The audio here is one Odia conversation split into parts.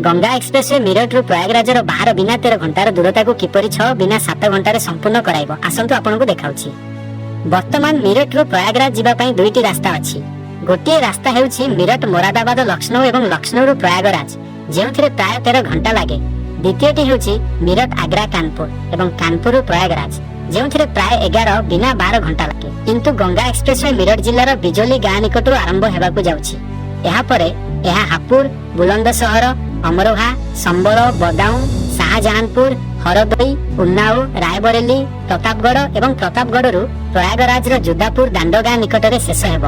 ଗଙ୍ଗା ଏକ୍ସପ୍ରେସୱେ ମିରଟରୁ ପ୍ରୟାଗରାଜର 12 ବିନା 13 ଘଣ୍ଟାର ଦୂରତାକୁ କିପରି 6 ବିନା 7 ଘଣ୍ଟାରେ ସମ୍ପୂର୍ଣ୍ଣ କରାଇବ, ଆସନ୍ତୁ ଆପଣଙ୍କୁ ଦେଖାଉଛି। ବର୍ତ୍ତମାନ ମିରଟରୁ ପ୍ରୟାଗରାଜ ଯିବା ପାଇଁ ଦୁଇଟି ରାସ୍ତା ଅଛି। ଗୋଟିଏ ରାସ୍ତା ହେଉଛି ମିରଟ, ମୋରାଦାବାଦ, ଲକ୍ଷ୍ନୌ ଏବଂ ଲକ୍ଷ୍ନୌରୁ ପ୍ରୟାଗରାଜ, ଯେଉଁଥିରେ ପ୍ରାୟ 13 ଘଣ୍ଟା ଲାଗେ। ଦ୍ୱିତୀୟଟି ହେଉଛି ମିରଟ, ଆଗ୍ରା, କାନପୁର ଏବଂ କାନପୁରରୁ ପ୍ରୟାଗରାଜ, ଯେଉଁଥିରେ ପ୍ରାୟ 11 ବିନା 12 ଘଣ୍ଟା ଲାଗେ। କିନ୍ତୁ ଗଙ୍ଗା ଏକ୍ସପ୍ରେସୱେ ମିରଟ ଜିଲ୍ଲାର ବିଜୋଲି ଗାଁ ନିକଟରୁ ଆରମ୍ଭ ହେବାକୁ ଯାଉଛି। ଏହାପରେ ଏହା ହାପୁର, ବୁଲନ୍ଦସହର, ଅମରୋହା, ସମ୍ଭଳ, ବଦାଉଁ, ଶାହଜାହାନପୁର, ହରଦୋଇ, ଉନ୍ନାଓ, ରାୟବରେଲି, ପ୍ରତାପଗଡ଼ ଏବଂ ପ୍ରତାପଗଡ଼ରୁ ପ୍ରୟାଗରାଜର ଜୁଦାପୁର ଦାଣ୍ଡଗାଁ ନିକଟରେ ଶେଷ ହେବ।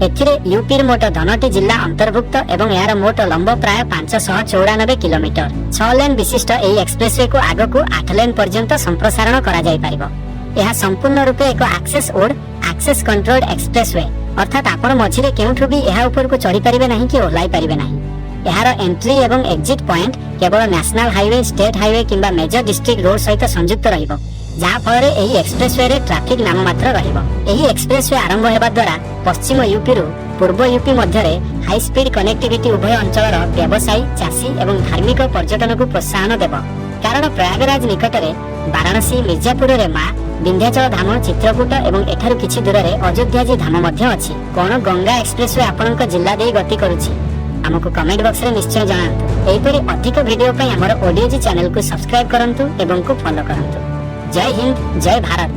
ଏଥିରେ ୟୁପିର ମୋଟ 10ଟି ଜିଲ୍ଲା ଅନ୍ତର୍ଭୁକ୍ତ ଏବଂ ଏହାର ମୋଟ ଲମ୍ବ ପ୍ରାୟ 594 କିଲୋମିଟର। 6 ଲେନ୍ ବିଶିଷ୍ଟ ଏହି ଏକ୍ସପ୍ରେସୱେକୁ ଆଗକୁ 8 ଲେନ୍ ପର୍ଯ୍ୟନ୍ତ ସମ୍ପ୍ରସାରଣ କରାଯାଇପାରିବ। ଏହା ସମ୍ପୂର୍ଣ୍ଣ ରୂପେ ଏକ access road, access controlled expressway, ଅର୍ଥାତ୍ ଆପଣ ମଝିରେ କେଉଁଠୁ ବି ଏହା ଉପରକୁ ଚଢ଼ି ପାରିବେ ନାହିଁ କି ଓହ୍ଲାଇ ପାରିବେ ନାହିଁ। ଏହାର ଏଣ୍ଟ୍ରି ଏବଂ ଏକ୍ଜିଟ୍ ପଏଣ୍ଟ କେବଳ ନ୍ୟାସନାଲ ହାଇୱେ, ଷ୍ଟେଟ୍ ହାଇୱେ କିମ୍ବା ମେଜର ଡିଷ୍ଟ୍ରିକ୍ଟ ରୋଡ୍ ସହିତ ସଂଯୁକ୍ତ ରହିବ, ଯାହା ଫଳରେ ଏହି ଏକ୍ସପ୍ରେସୱେରେ ଟ୍ରାଫିକ୍ ନାମମାତ୍ର ରହିବ। ଏହି ଏକ୍ସପ୍ରେସୱେ ଆରମ୍ଭ ହେବା ଦ୍ୱାରା ପଶ୍ଚିମ ୟୁପିରୁ ପୂର୍ବ ୟୁପି ମଧ୍ୟରେ ହାଇ ସ୍ପିଡ୍ କନେକ୍ଟିଭିଟି ଉଭୟ ଅଞ୍ଚଳର ବ୍ୟବସାୟୀ, ଚାଷୀ ଏବଂ ଧାର୍ମିକ ପର୍ଯ୍ୟଟନକୁ ପ୍ରୋତ୍ସାହନ ଦେବ। କାରଣ ପ୍ରୟାଗରାଜ ନିକଟରେ ବାରାଣସୀ, ମିର୍ଜାପୁରରେ ମା ବିନ୍ଧ୍ୟାଚଳ ଧାମ, ଚିତ୍ରକୂଟ ଏବଂ ଏଠାରୁ କିଛି ଦୂରରେ ଅଯୋଧ୍ୟାଜୀ ଧାମ ମଧ୍ୟ ଅଛି। କଣ ଗଙ୍ଗା ଏକ୍ସପ୍ରେସୱେ ଆପଣଙ୍କ ଜିଲ୍ଲା ଦେଇ ଗତି କରୁଛି? ଆମକୁ କମେଣ୍ଟ ବକ୍ସରେ ନିଶ୍ଚୟ ଜଣାନ୍ତୁ। ଏହିପରି ଅଧିକ ଭିଡିଓ ପାଇଁ ଆମର ଓଡିଓଜି ଚ୍ୟାନେଲକୁ ସବସ୍କ୍ରାଇବ କରନ୍ତୁ ଏବଂ ଫଲୋ କରନ୍ତୁ। ଜୟ ହିନ୍ଦ, ଜୟ ଭାରତ।